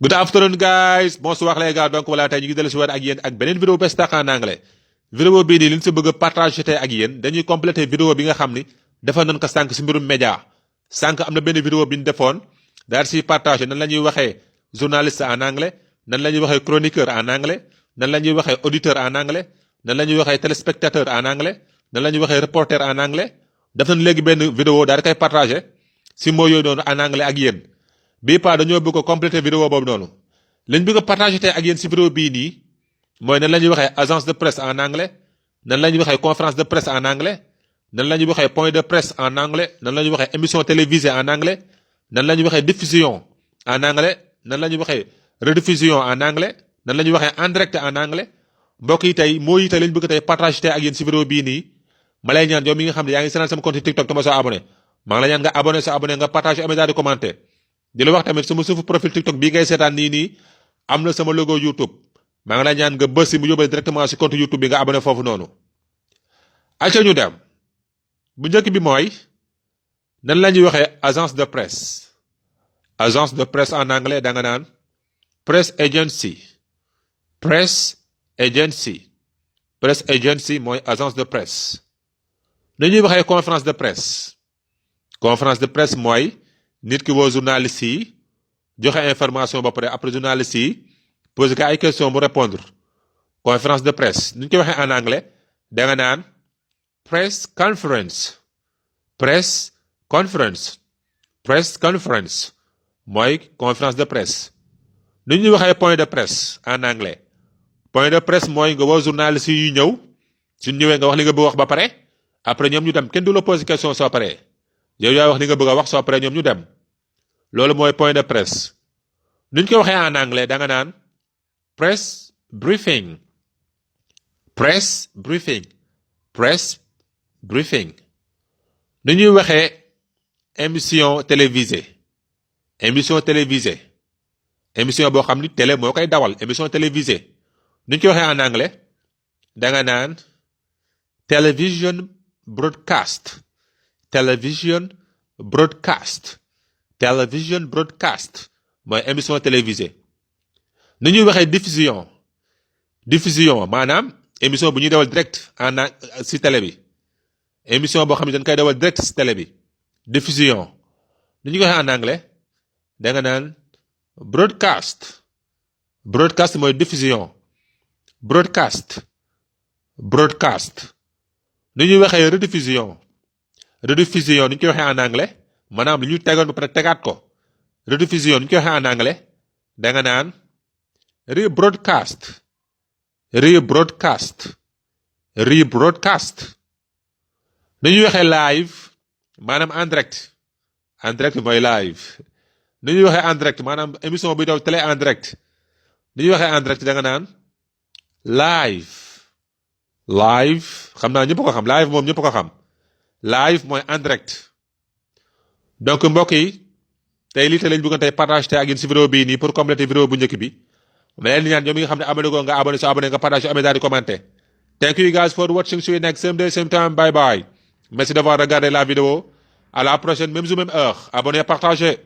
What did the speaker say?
Good afternoon guys, bonsoir les gars. Donc voilà, tey ñu ngi dellu si waat ak yéen ak beneen vidéo bes tax en anglais. Vidéo bii nii li ñu si bëgg a partager tey ak yéen dañuy compléter vidéo bi nga xam ni dafa nañ ko sànq si mbirum média. Sànq am na benn vidéo bi ñu defoon daal si partager nan la ñuy waxee journaliste en anglais, nan la ñuy waxee chroniqueur en anglais, nan la ñuy waxee auditeur en anglais, nan la ñuy waxee téléspectateur en anglais, nan la ñuy waxee reporter en anglais. Def nañ léegi benn vidéo daal di koy partager si moo yooyu noonu en anglais ak yéen. bii pa dañoo bëgg ko compléter vidéo boobu noonu lañ bëgg a partager tey ak yéen si vidéo bii nii mooy nan la ñuy waxee agence de presse en anglais, nan la ñuy waxee conférence de presse en anglais, nan la ñuy waxee point de presse en anglais, nan la ñuy waxee émission télévisée en anglais, nan la ñuy waxee diffusion en anglais, nan la ñuy waxee rediffusion en anglais, nan la ñuy waxee en direct en anglais. mbokk yi tey moo yi tey lañ bëgg tey partager tey ak yéen si vidéo bii nii ma lay ñaan yow mi nga xam ne yaa ngi seetaan sama compte TikTok te ma soo abonné maa ngi la ñaan nga abonné nga partager amee daal di commenter. di la wax tamit sama suufu profil TikTok bii ngay seetaan nii am na sama logo YouTube maa ngi la ñaan nga bës si mu yóbbale directement si compte YouTube bi nga abonné foofu noonu. acca ñu dem bu njëkk bi mooy nan la ñuy waxee agence de presse. agence de presse en anglais da nga naan press agency. press agency. press agency mooy agence de presse. na ñuy waxee conférence de presse. conférence de presse mooy nit ki woo journaliste yi joxe information ba pare après journaliste yi posé ko ay question mu répondre. conférence de presse ni ñu koy waxee en anglais da nga naan press conference. press conference. press conference mooy conférence de presse. ni ñuy waxee point de presse en anglais. point de presse mooy nga woo journaliste yi ñëw suñ ñëwee nga wax li nga bëgg wax ba pare après ñoom ñu dem kenn du la posé question soo paree yow yaa wax li nga bëgg a wax soo paree ñoom ñu dem. loolu mooy point de presse ni ñu ko waxee en anglais da nga naan press briefing. press briefing. press briefing. ni ñuy waxee émission télévisée. émission télévisée. émission boo xam ni télé moo koy dawal émission télévisée. ni ñu ko waxee en anglais da nga naan television broadcast. television broadcast. television broadcast mooy émission télévisée. ni ñuy waxee diffusion. diffusion maanaam émission bu ñuy dawal direct si télé bi. émission boo xam ne dañ koy dawal direct si télé bi. diffusion. ni ñu ko waxee en anglais da nga naan broadcast. broadcast mooy diffusion. broadcast. broadcast. ni ñuy waxee rediffusion. rediffusion ni ñu koy waxee en anglais maanaam lu ñu tegoon ba pare tegaat ko. rediffusion ni ñu koy waxee en anglais da nga naan rebroadcast. rebroadcast. rebroadcast. ni ñuy waxee live maanaam en direct. en direct mooy live. ni ñuy waxee en direct maanaam émission bi daw télé en direct. ni ñuy waxee en direct da nga naan live. live xam naa ñëpp ko xam live moom ñëpp ko xam. live mooy en direct. donc mbokk yi tey lii te lañ bëggoon tey partage tey ak yéen si vidéo bii nii pour compléter vidéo bu njëkk bi ma leen di ñaan ñoom mi nga xam ne abonné ko nga abonné soo abonné nga partage amee daal di commenter. Thank you guys for watching. See you next same day same time. Bye bye. Merci d'avoir regardé la vidéo. À la prochaine même jour même heure. Abonnez, partagez.